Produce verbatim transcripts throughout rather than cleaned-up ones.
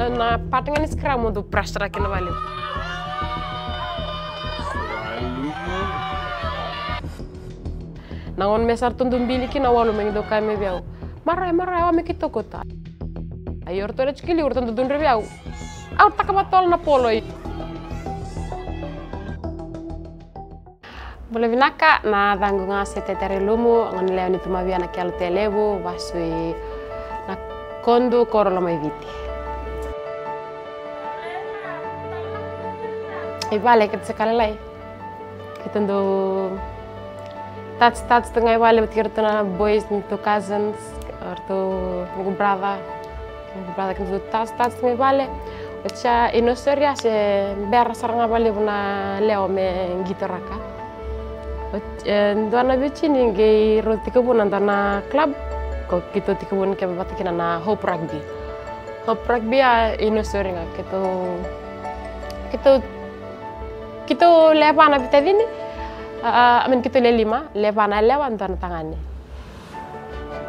Na part ga ni scrum mo dou pressure kina vakalevu. Na gauna me sa ratou dau bili kina, walu mai dau kaya mai vei au, "Marae, marae, o me keitou kauta." Ai o ratou na tiko i liu, ratou dau cudru vei au. Au taka vakatolu na polo. Bula vinaka, na yacaqu ga o Sete Terelumu, gone yalewa ni Tumavia, Naqele, Tailevu, vasu i Nakodu, koro Lomaiviti. I vale keitou se ka lalai. Keitou dau touch, touch tu ga i vale vata kei iratou na boys, neitou cousins, o ratou noqu brother. Noqu brother keitou dau touch, touch tu ga i vale. Oti ya i nursery ya se bera sara ga vakalevu na lewa me qitoraka. Oti, e, dua na viotini qai rau tekivu na dua na club. Ko keitou tekivu ni keba vata kina na Hope Rugby. Hope Rugby ya i nursery ga keitou, keitou Keitou le va na veitacini, a, a, I mean, keitou le lima, le va na yalewa, dua na tagane.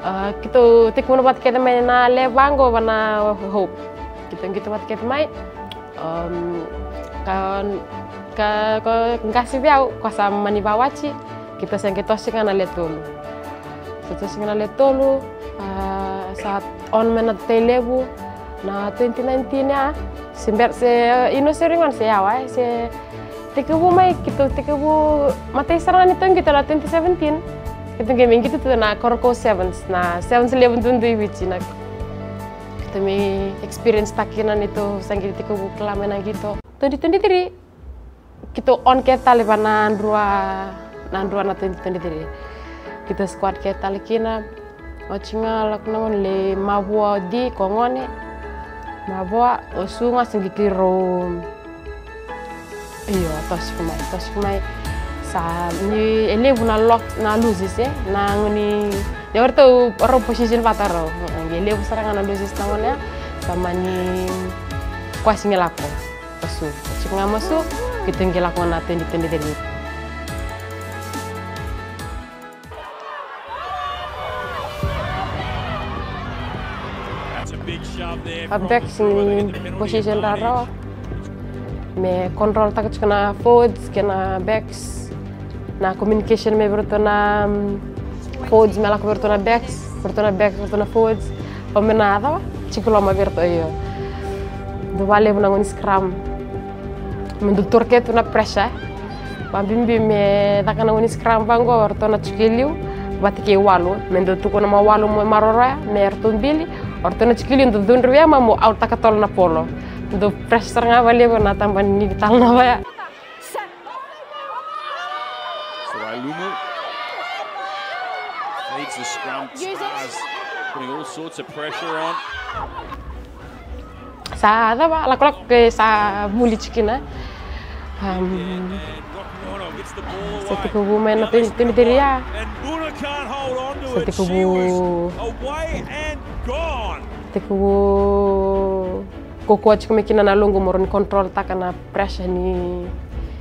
A, keitou tekivuna vata kece mai na le va qo va na Hope. Keitou qito vata kece mai. Am, ka, ka, ka qasi vei au, ko sa mani vawati, keitou se qai tosi ga na le tolu. Sa tosi ga na le tolu, a, sa on mai na Tailevu, na twenty nineteen ya, se ber, se, e, i nursery gona se yawa, e, se tekivu mai, keitou tekivu, matai sara ga ni tou qito na twenty seventeen, keitou qai mai qito tu na Korokor Sevens, na Sevens levu duidui i Viti, na keitou mai experience taki na neitou sa qai tekivu kila mai na qito. Twenty twenty-three, keitou on kece tale va na drua, na drua na twenty twenty-three. Keitou squad kece tale kina. Oti ga lako na gone lai mavoa o Di ko gone. Mavoa o Su ga se qai keirau. Io, tosi ko mai, tosi ko mai. Sa ni e levu na lock, na loses, e. Na gone ni o ratou, rau position vata rau. E levu sara ga na loses na gone ya. Sa mani quasi qai lako. Masu. Tiko ga masu, keitou qai lako na twenty twenty-three. A backs ni position rarawa. Me control taka tiko na forwards kei na backs. Na communication mai vei iratou na, mm, forwards me lako vei iratou na backs, vei iratou na backs, vei iratou na forwards. O me na cava, tiko loma vei iratou, io. Dau vakalevu na gone scrum. Me dau toro kece tu na pressure. Vabibi me caka na gone scrum vaqo, o ratou na tiko i liu vata kei walu. Me dau tukuna mo walu mo maroroya me ratou bili. O ratou na tiko i liu dau cudru vei au mo out taka tolu na polo. Dau pressure sara ga vakalevu na tabana ni veitalanoa vaya. Sailumu feeds the scrum, Taz putting all sorts of pressure on. Sa cava, lakolako ke sa vuli tiko kina. Um, sa tekivu mai na twenty twenty-three ya. Sa tekivu, tekivu kaukaua tiko mai kina na loqu mo rawa ni control taka na pressure ni,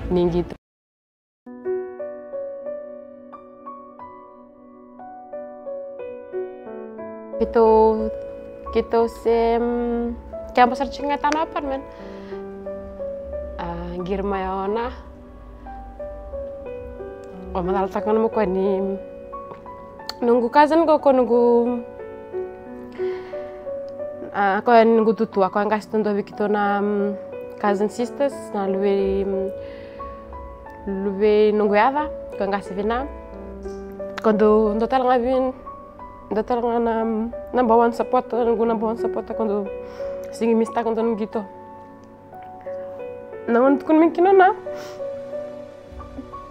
ni qito. Keitou, keitou se, mm, keba sara tiko ga e ta na apartment. A, qiri mai o Na. O macala taka ga na mo koya ni noqu cousin qo, ko noqu, a, koya noqu tutua, koya qasi tu dua vei keitou na, mm, cousin sisters, na luvei, mm, luvei noqu yaca, koya qasi vina. Ko dau, dau tale ga vin, dau tale ga na, mm, number one supporter, noqu number one supporter, ko dau sigi mistaka dua na qito. Na gauna tukuni mai kina o Na,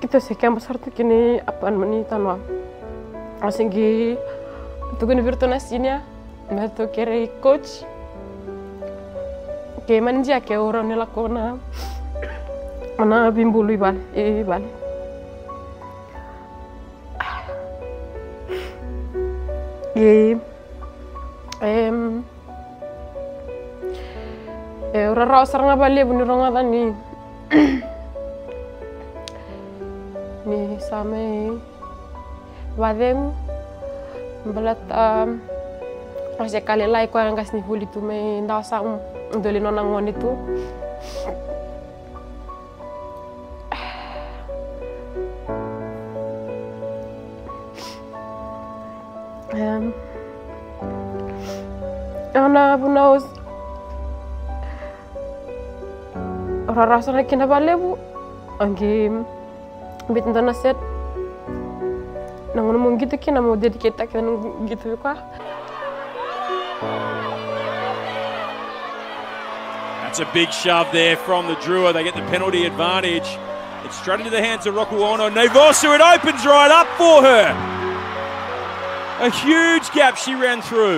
keitou se keba sara tu kina i apartment ni tanoa. Au se qai tukuni vei iratou na senior me ratou kerei coach. Kei manager ke au rawa ni lako na, na veibulu i vale, i vale. E, em, e rarawa sara ga vakalevu ni rogoca ni, ni sa mai vacegu. Baleta, um, Au se ka lailai koya ga, se ni vuli tu me dawa sa, um, doli nona gone tu. Em, au na vunau rarawa sara kina vakalevu. Au qai biuta dua na set. Na gauna meu qito kina, meu dedicate-taka na noqu qito vei koya. That's a big shove there from the Drua. They get the penalty advantage. It's straight into the hands of Rokuono. Naivosu, it opens right up for her. A huge gap she ran through.